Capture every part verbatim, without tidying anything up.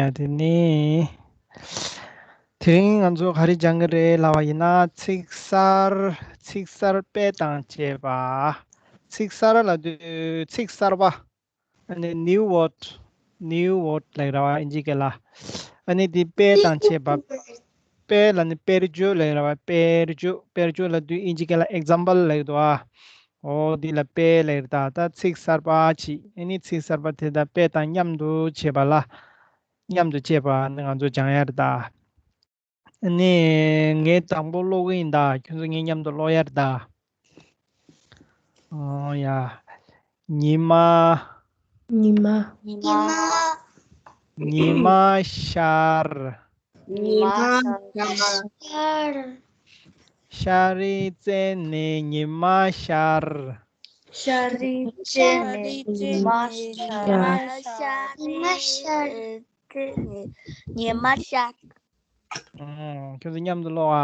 ཡ་དེ་ནི། དེ་རིང་ང་ཚོ་ག་རེ་སྦྱང་གི་རེད་ལབ་པ་ཡིན་ན། ཚིག་གསར། ཚིག་གསར་དཔེ་དང་བཅས་པ། ཚིག་གསར་ལབ་དུས་ཚིག་གསར་པ། ཨ་ནི་new word, new word ལབ་ར་བ་ཨིན་ཇི་སྐད་ལ། ཨ་ནི་འདི་དཔེ་དང་བཅས་པ། དཔེ་ལབ་ནི་དཔེར་བརྗོད་ལབ་ར་བ། དཔེར་བརྗོད། དཔེར་བརྗོད་ལབ་དུས་ཨིན་ཇི་སྐད་ལ་example ལབ་ཀྱི་འདུག་ཨ། འོ་འདི་ལ་དཔེ་ལབ་རེད་ད། ད་ཚིག་གསར་པ་ཅིག་ཨ་ནི་ཚིག་གསར་པ་དེ་དང་དཔེ་དང་མཉམ་དུ་བྱས་པ་ལ། མཉམ་དུ་བྱས་པ་ནི་ང་ཚོ་སྦྱང་ཡ་རེད་ད། ཨ་ནི་ངས་དང་པོ་ཀློག་གི་ཡིན་ད། ཁྱོད་ཚོ་ངའི་མཉམ་དུ་ཀློག་ཡ་རེད་ད། ཨོ་ཡ། ཉི་མ། ཉི་མ། ཉི་མ། ཉི་མ་ཤར། ཉི་མ་ཤར། ཤར་རིའི་རྩེ་ནས་ཉི་མ་ཤར། ཤར་རིའི་རྩེ་ནས་ཉི་མ་ཤར། ཉི་མ་ཤར། ཉི་མ་ཤར། ཨང་། ཁྱོད་ཚོ་མཉམ་དུ་ཀློག་ཨ།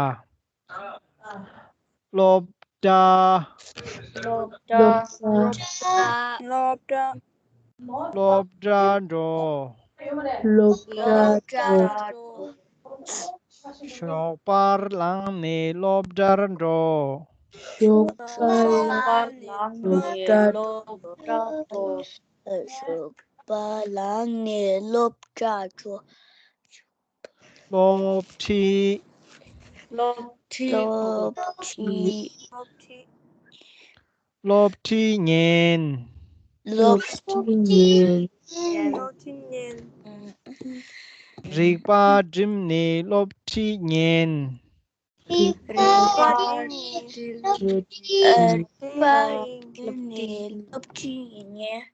སློབ་གྲྭ། སློབ་གྲྭ། སློབ་གྲྭ། སློབ་གྲྭ་འགྲོ། སློབ་གྲྭ་འགྲོ། ཞོགས་པར་ལངས་ནས་སློབ་གྲྭར་འགྲོ། ཞོགས་པར་ལངས་ནས་སློབ་གྲྭར་འགྲོ། ཞོགས་པར་ལངས་ནས་སློབ་གྲྭར་འགྲོ། སློབ་ཁྲིད། སློབ་ཁྲིད། སློབ་ཁྲིད། སློབ་ཁྲིད་ཉན། སློབ་ཁྲིད་ཉན། སློབ་ཁྲིད་ཉན། རིག་པ་བསྒྲིམས་ནས་སློབ་ཁྲིད་ཉན། རིག་པ་བསྒྲིམས་ནས་སློབ་ཁྲིད་ཉན། རིག་པ་བསྒྲིམས་ནས་སློབ་ཁྲིད་ཉན།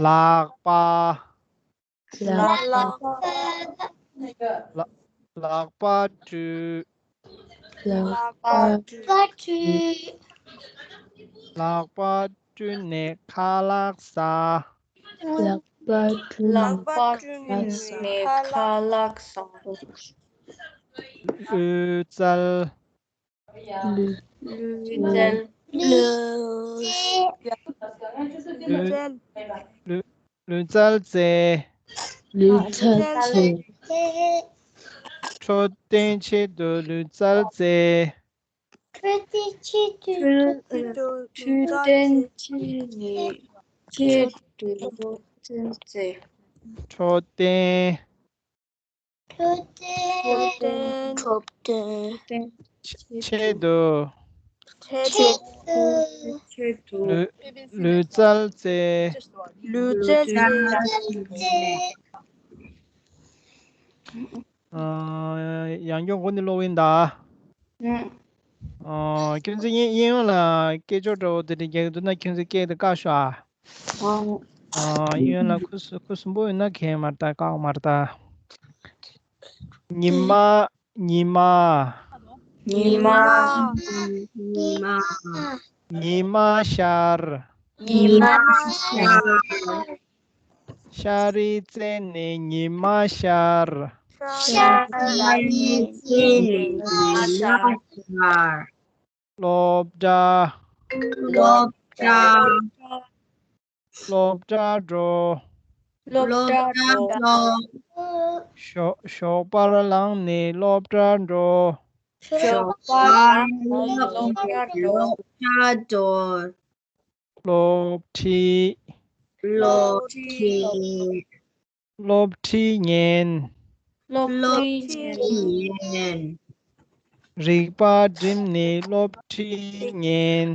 ལག་པ། ལག་པ། ལག་ལག་པ་བཀྲུས། ལག་པ་བཀྲུས། ལག་པ་བཀྲུས་ནས་ཁ་ལག་ཟ། ལག་པ་བཀྲུས་ལག་པ་བཀྲུས་ནས་ཁ་ལག་ཟ། ལུས་རྩལ། ལུས་ལུས་རྩལ། ལུས་ལུས་ལུས་རྩལ་རྩེ། ལུས་རྩལ་རྩེ། འཕྲོད་བསྟེན་ཆེད་དུ་ལུས་རྩལ་རྩེ། འཕྲོད་བསྟེན་ཆེད་དུ་འཕྲོད་འཕྲོད་བསྟེན་ཆེད་ནས་ཆེད་དུ་ལུས་རྩལ་རྩེ། འཕྲོད་བསྟེན། འཕྲོད་བསྟེན། འཕྲོད་བསྟེན། ཆེད་དུ། ཆེད་དུ། ཆེད་དུ། ལུས་ལུས་རྩལ་རྩེ། ལུས་རྩལ་རྩེ། ཨ། ཡང་སྐྱར་འགོ་ནས་ཀློག་གི་ཡིན་ད། ཨ། ཁྱོད་ཚོས་གཡས་གཡས་གཡོན་ལ་སྐད་ཅོར་འདྲ་བོ་དེ་འདྲ་རྒྱག་གི་འདུག་ན། ཁྱོད་ཚོས་སྐད་དེ་བཀག་ཤོག་ཨ། ཨ། གཡོན་ལ་ཁུ་སུ་ཁུ་སུམ་པོ་ཡོད་ན་གལ་མ་རེད་ད། བཀག་མ་རེད་ད། ཉི་མ། ཉི་མ། ཉི་མ། ཉི་མ། ཉི་མ་ཤར། ཉི་མ་ཤར། ཤར་རིའི་རྩེ་ནས་ཉི་མ་ཤར། ཤར་རིའི་རྩེ་ནས་ཉི་མ་ཤར། སློབ་གྲྭ། སློབ་གྲྭ། སློབ་གྲྭར་འགྲོ། སློབ་གྲྭར་འགྲོ། ཞོགས་ཞོགས་པར་ལངས་ནས་སློབ་གྲྭར་འགྲོ། ཞོགས་པར་ལངས་ནས་སློབ་གྲྭར་འགྲོ། སློབ་ཁྲིད། སློབ་ཁྲིད། སློབ་ཁྲིད་ཉན། སློབ་ཁྲིད་ཉན། རིག་པ་བསྒྲིམས་ནས་སློབ་ཁྲིད་ཉན།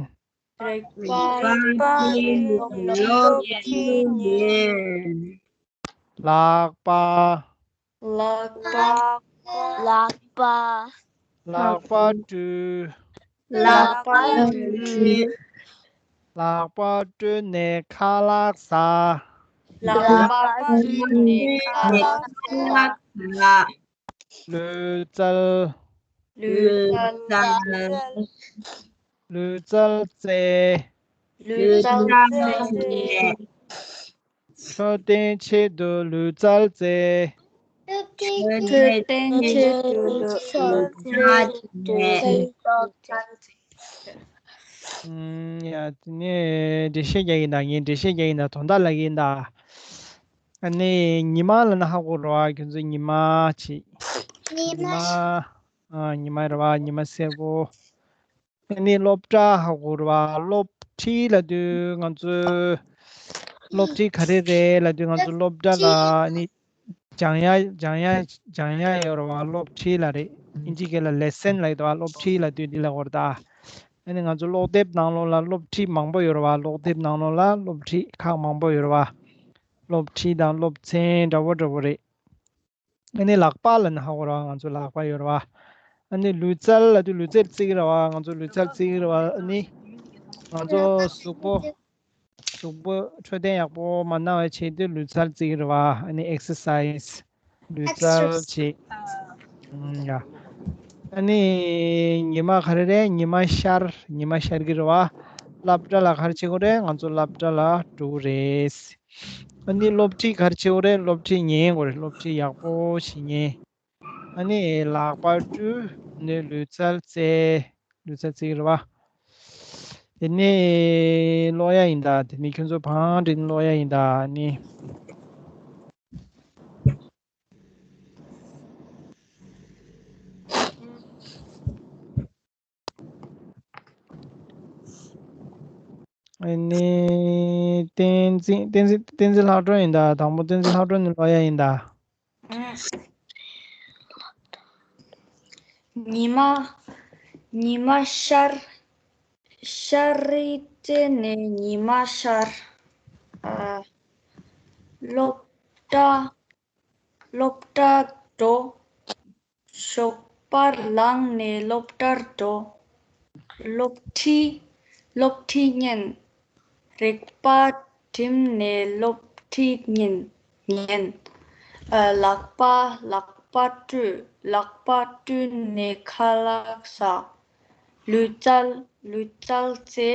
རིག་པ་བསྒྲིམས་ནས་སློབ་ཁྲིད་ཉན། ལག་པ། ལག་པ། ལག་པ། ལག་པ་བཀྲུས། ལག་པ་བཀྲུས། ལག་པ་བཀྲུས་ནས་ཁ་ལག་ཟ། ལག་པ་བཀྲུས་ནས་ཁ་ལག་ཟ། ལུས་རྩལ། ལུས་རྩལ། ལུས་རྩལ་རྩེ། ལུས་རྩལ་རྩེ། འཕྲོད་བསྟེན་ཆེད་དུ་ལུས་རྩལ་རྩེ། འཕྲོད་བསྟེན་ཆེད་དུ་ལུས་རྩལ་རྩེ། ཨུམ། ཡ། དེ་ནས་འགྲེལ་བཤད་རྒྱག་གི་ཡིན་ད། ངས་འགྲེལ་བཤད་རྒྱག་གི་ཡིན་ད། དོན་དག་ལབ་ཀྱི་ཡིན་ད། ཨ་ནི་ཉི་མ་ལབ་ན་ཧ་གོ་རེད་བ། ཁྱོད་ཚོ་ཉི་མ་བྱེད། ཉི་ཉི་མ། མ། ཨ། ཉི་མ་རེད་བ། ཉི་མ་སེར་པོ། ཨ་ནི་སློབ་གྲྭ་ཧ་གོ་རེད་བ། སློབ་ཁྲིད་ལབ་དུས་ང་ཚོ་སློབ་ཁྲིད་ག་རེ་རེད་ལབ་དུས་ང་ཚོ་སློབ་གྲྭ་ལ་ཨ་ནི་སྦྱང་ཡ་སྦྱང་ཡ་སྦྱང་ཡ་ཡོད་རེད་བ། སློབ་ཁྲིད་ལབ་རེད། ཨིན་ཇི་སྐད་ལ་ལེ་སན་ལབ་ཡོད་རེད་བ། སློབ་ཁྲིད་ལབ་དུས་འདི་ལ་གོ་རེད་ད། ཨ་ནི་ང་ཚོ་ཀློག་དེབ་ནང་ལོགས་ལ་སློབ་ཁྲིད་མང་པོ་ཡོད་རེད་བ། ཀློག་དེབ་ནང་ལོགས་ལ་སློབ་ཁྲིད་ཁག་མང་པོ་ཡོད་རེད་བ། སློབ་ཁྲིད་དང་སློབ་ཚན་འདྲ་བོ་འདྲ་བོ་རེད། ཨ་ནི་ལག་པ་ལབ་ན་ཧ་གོ་རེད་བ། ང་ཚོ་ལག་པ་ཡོད་རེད་བ། ཨ་ནི་ལུས་རྩལ་ལབ་དུས་ལུས་རྩལ་རྩེ་གི་རེད་བ། ང་ཚོ་ལུས་རྩལ་རྩེ་གི་རེད་བ། ཨ་ནི་ང་ཚོ་གཟུགས་པོ་གཟུགས་པོ་འཕྲོད་བསྟེན་ཡག་པོ་མ་གནང་བའི་ཆེད་དུ་ལུས་རྩལ་རྩེ་གི་རེད་བ། ཨ་ནི་ཨེག་སར་སའིས་ལུས་རྩལ་བྱེད། ཨུམ། ཡ། ཨ་ནི་ཉི་མ་ག་རེ་རེད། ཉི་མ་ཤར། ཉི་མ་ཤར་གི་རེད་བ། སློབ་གྲྭ་ལ་ག་རེ་བྱེད་དགོས་རེད། ང་ཚོ་སློབ་གྲྭ་ལ་འགྲོ་གི་རེད། ཨ་ནི་སློབ་ཁྲིད་ག་རེ་བྱེད་དགོས་རེད། སློབ་ཁྲིད་ཉན་དགོས་རེད། སློབ་ཁྲིད་ཡག་པོ་ཞིག་ཉན། ཨ་ནི་ལག་པ་བཀྲུ། ཨ་ནི་ལུས་རྩལ་རྩེ། ལུས་རྩལ་རྩེ་གི་རེད་བ། དེ་ནས་ཀློག་ཡ་ཡིན་ད། དེ་ནས་ཁྱོད་ཚོ་བང་སྒྲིག་ཀློག་ཡ་ཡིན་ད། ཨ་ནི། ཨ་ནི་བསྟན་འཛིན། བསྟན་འཛིན། བསྟན་འཛིན་ལྷག་སྒྲོན་ཡིན་ད། དང་པོ་བསྟན་འཛིན་ལྷག་སྒྲོན་ནས་ཀློག་ཡ་ཡིན་ད། ཉི་མ། ཉི་མ་ཤར། ཤར་རི་རྩེ་ནས་ཉི་མ་ཤར། ཨ། སློབ་གྲྭ། སློབ་གྲྭ་འགྲོ། ཞོགས་པར་ལངས་ནས་སློབ་གྲྭར་འགྲོ། སློབ་ཁྲིད། སློབ་ཁྲིད་ཉན། རིག་པ་སྒྲིམ་ནས་སློབ་ཁྲིད་ཉན། ཉན། ཨ། ལག་པ། ལག་པ་བཀྲུ། ལག་པ་བཀྲུས་ནས་ཁ་ལག་ཟ། ལུས་རྩལ། ལུས་རྩལ་རྩེ།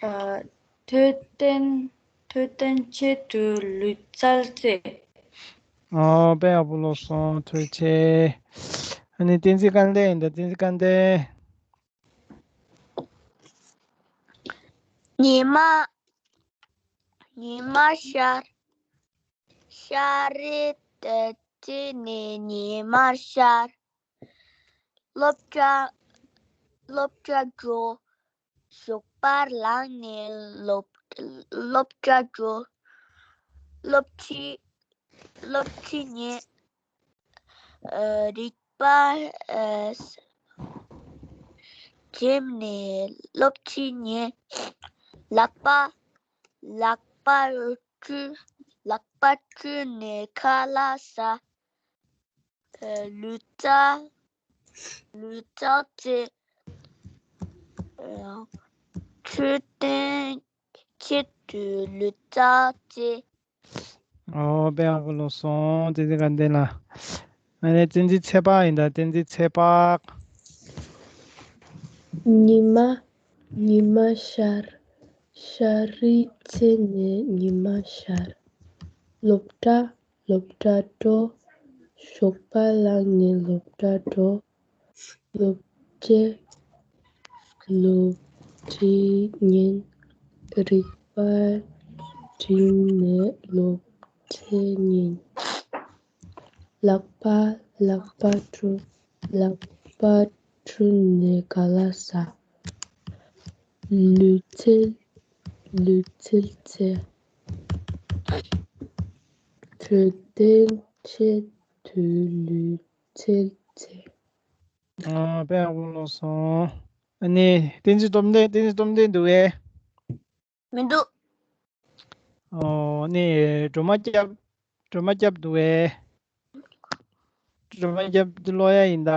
ཨ། འཕྲོད་བསྟེན། འཕྲོད་བསྟེན་ཆེད་དུ་ལུས་རྩལ་རྩེ། ཨོ། དཔེ་ཡག་པོ་ཀློག་སོང་། ཐུགས་རྗེ་ཆེ། ཨ་ནི་བསྟན་འཛིན་སྐལ་ལྡན་ཡིན་ད། བསྟན་འཛིན་སྐལ་ལྡན། ཉི་མ། ཉི་མ་ཤར། ཤར་རི་རྩེ་ནས་ཉི་མ་ཤར། སློབ་གྲྭ། སློབ་གྲྭ་འགྲོ། ཞོགས་པར་ལངས་ནས་སློབ། སློབ་གྲྭ་འགྲོ། སློབ་ཁྲིད། སློབ་ཁྲིད་ཉན། ཨ། རིག་པ། ཨ། སྒྲིམ་ནས་སློབ་ཁྲིད་ཉན། ལག་པ། ལག་པ་བཀྲུ། ལག་པ་བཀྲུས་ནས་ཁ་ལག་ཟ། ཨ། ལུས་རྩལ། ལུས་རྩལ་རྩེ། ཨ། འཕྲོད་བསྟེན་ཆེད་དུ་ལུས་རྩལ་རྩེ། ཨོ། དཔེ་ཡག་པོ་ཀློག་སོང་། བསྟན་འཛིན་སྐལ་ལྡན་ལགས། ཨ་ནི་བསྟན་འཛིན་ཚེ་དཔག་ཡིན་ད། བསྟན་འཛིན་ཚེ་དཔག། ཉི་མ། ཉི་མ་ཤར། ཤར་རི་རྩེ་ནས་ཉི་མ་ཤར། སློབ་གྲྭ། སློབ་གྲྭ་འགྲོ། ཞོགས་པ་ལངས་ནས་སློབ་གྲྭ་འགྲོ། སློབ་ཆེ། སློབ་ཁྲིད་ཉན། རིག་པ་སྒྲིམ་ནས་སློབ་ཁྲིད་ཉན། ལག་པ། ལག་པ་བཀྲུ། ལག་པ་བཀྲུས་ནས་ཁ་ལག་ཟ། ལུས་རྩལ། ལུས་རྩལ་རྩེ། འཕྲོད་བསྟེན་ཆེད་དུ་ལུས་རྩལ་རྩེ། ཨ། དཔེ་ཡག་པོ་ཀློག་སོང་། ཨ་ནི་བསྟན་འཛིན་སྟོབས་ལྡན། བསྟན་འཛིན་སྟོབས་ལྡན་འདུག་གས། མི་འདུག་ཨོ། ཨ་ནི་སྒྲོལ་མ་སྐྱབས། སྒྲོལ་མ་སྐྱབས་འདུག་གས། སྒྲོལ་མ་སྐྱབས་འདི་ཀློག་ཡ་ཡིན་ད།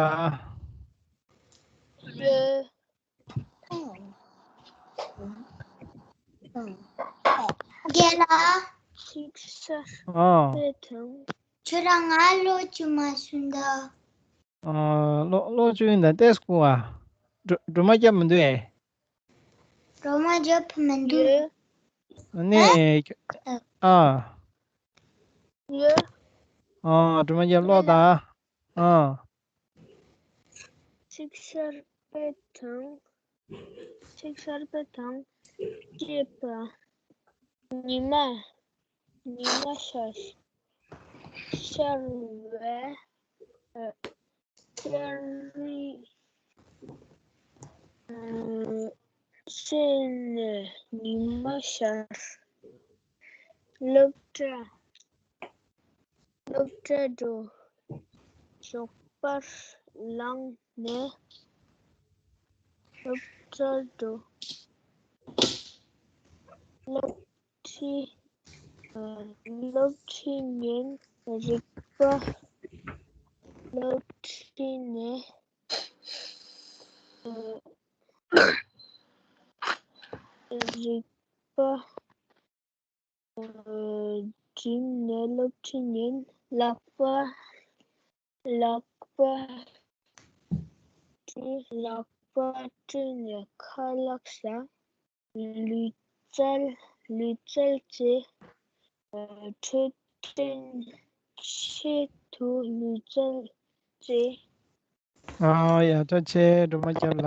ཡོད། རྒན་ལགས། ཅིག་ཤ། ཨ། དཔེ་དང་། ཁྱོད་རང་ང་ཀློག་རྒྱུ་མ་གསུངས་ད། ཨ། ཀློག་ཀློག་རྒྱུ་ཡིན་ད། ལྟས་སྐུ་བ། སྒྲོལ་སྒྲོལ་མ་སྐྱབས་མི་འདུག་ཨེ། སྒྲོལ་མ་སྐྱབས་མི་འདུག་ཡོད། ཨ་ནི། ཨ། ཨ། ཡོད། ཨ། སྒྲོལ་མ་སྐྱབས་ཀློག་ད། ཨ། ཅིག་ཤར་དཔེ་དང་། ཅིག་ཤར་དཔེ་དང་། སྐྱེས་པ། ཉི་མ། ཉི་མ་ཤར། ཤར་བའི་ཨ། ཤར་རི་ཨ། ཤར་ནས་ཉི་མ་ཤར། སློབ་གྲྭ། སློབ་གྲྭ་འགྲོ། ཞོགས་པར་ལངས་ནས་སློབ་གྲྭར་འགྲོ། སློབ་ཁྲིད། ཨ། སློབ་ཁྲིད་ཉན། རིག་པ། སློབ་ཁྲིད་ནས། ཨ། རིག་པ། ཨ། བསྒྲིམས་ནས་སློབ་ཁྲིད་ཉན། ལག་པ། ལག་པ་བཀྲུས། ལག་པ་བཀྲུས་ནས་ཁ་ལག་ཟ། ལུས་རྩལ། ལུས་རྩལ་རྩེ། ཨ། འཕྲོད་བསྟེན་ཆེད་དུ་ལུས་རྩལ་རྩེ། ཨ། ཡག་པོ་བྱས། སྒྲོལ་མ་སྐྱབས་ལགས།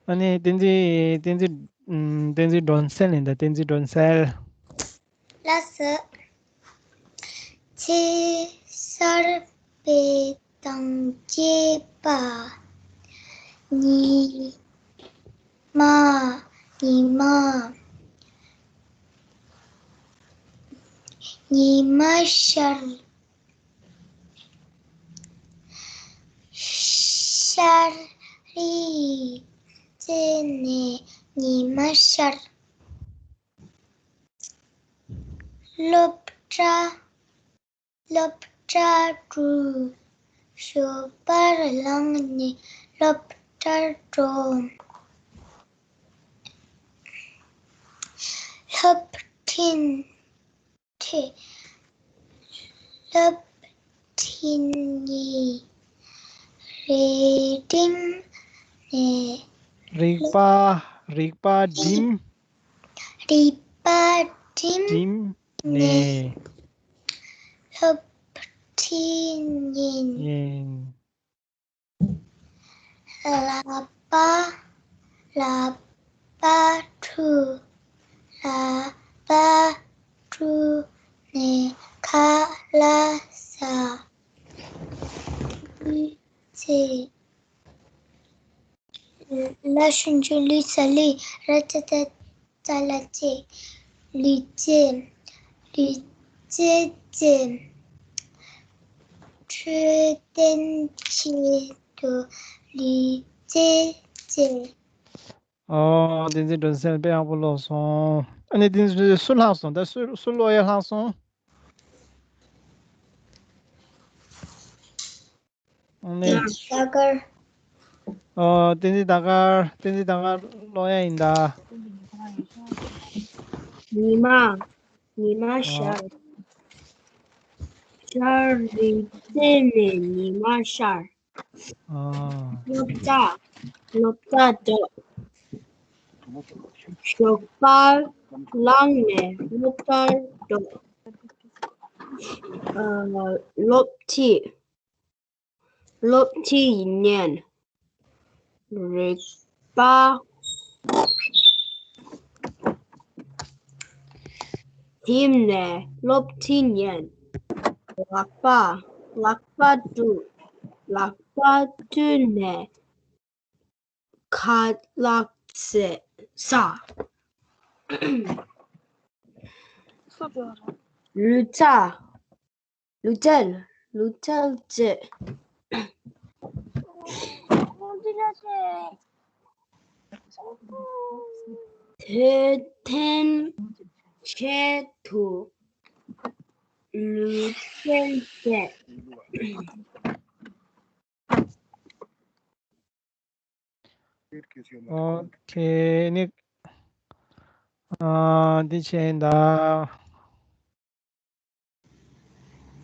ཨ་ནི་བསྟན་འཛིན། བསྟན་འཛིན། ཨམ། བསྟན་འཛིན་སྒྲོན་གསལ་ཡིན་ད། བསྟན་འཛིན་སྒྲོན་གསལ། ལགས་སོ། ཚེས་གསར་པའི་དང་བཅས་པ། ཉི་མ། ཉི་མ། ཉི་མ་ཤར། ཤར་རི་རྩེ་ནས་ཉི་མ་ཤར། སློབ་གྲྭ། སློབ་གྲྭ་འགྲོ། ཞོགས་པར་ལངས་ནས་སློབ་གྲྭར་འགྲོ། སློབ་ཁྲིད། ཁྲིད། སློབ་ཁྲིད་ནས། རིག་པ་བསྒྲིམས་ནས། རིག་པ། རིག་པ་བསྒྲིམས། རིག་པ་བསྒྲིམས་བསྒྲིམས་ནས། ནས། སློབ་ཁྲིད་ཉན། ཉན། ལག་པ། ལག་པ་འཁྲུ། ལག་པ་འཁྲུ་ནས་ཁ་ལག་ཟ། ལུས་རྩལ། ལ་ཞབས་ཀྱུ་ལུ་ས་ལུས། ར་ཙ་རྩ་ལ་རྩེ། ལུས་རྩལ། ལུས་རྩལ་རྩེ། འཕྲོད་བསྟེན་ཆེད་དུ་ལུས་རྩལ་རྩེ། ཨོ། བསྟན་འཛིན་སྒྲོན་གསལ་དཔེ་ཡག་པོ་ཀློག་སོང་། ཨ་ནི་བསྟན་འཛིན་སུ་ལྷག་སོང་། ད་སུ། སུ་ཀློག་ཡ་ལྷག་སོང་། ཨ་ནི། ཟླ་དཀར། ཨོ། བསྟན་འཛིན་ཟླ་དཀར། བསྟན་འཛིན་ཟླ་དཀར་ཀློག་ཡ་ཡིན་ད། ཉི་མ། ཉི་མ་ཤར། ཤར་རི་རྩེ་ནས་ཉི་མ་ཤར། ཨ། སློབ་གྲྭ། སློབ་གྲྭ་འགྲོ། ཞོགས་པར་ལངས་ནས་སློབ་གྲྭར་འགྲོ། ཨ། སློབ་ཁྲིད། སློབ་ཁྲིད་ཉན། རིག་པ་བསྒྲིམས་ནས་སློབ་ཁྲིད་ཉན། ལག་པ། ལག་པ་བཀྲུ། ལག་པ་བཀྲུས་ནས་ཁ་ལག་ཟ། ལུས་རྩལ། ལུས་རྩལ། ལུས་རྩལ་རྩེ། འཕྲོད་བསྟེན་ཆེད་དུ་ལུས་རྩལ་རྩེ། ཨོ་ཁེ། ནི། ཨ། འདི་བྱས་ད།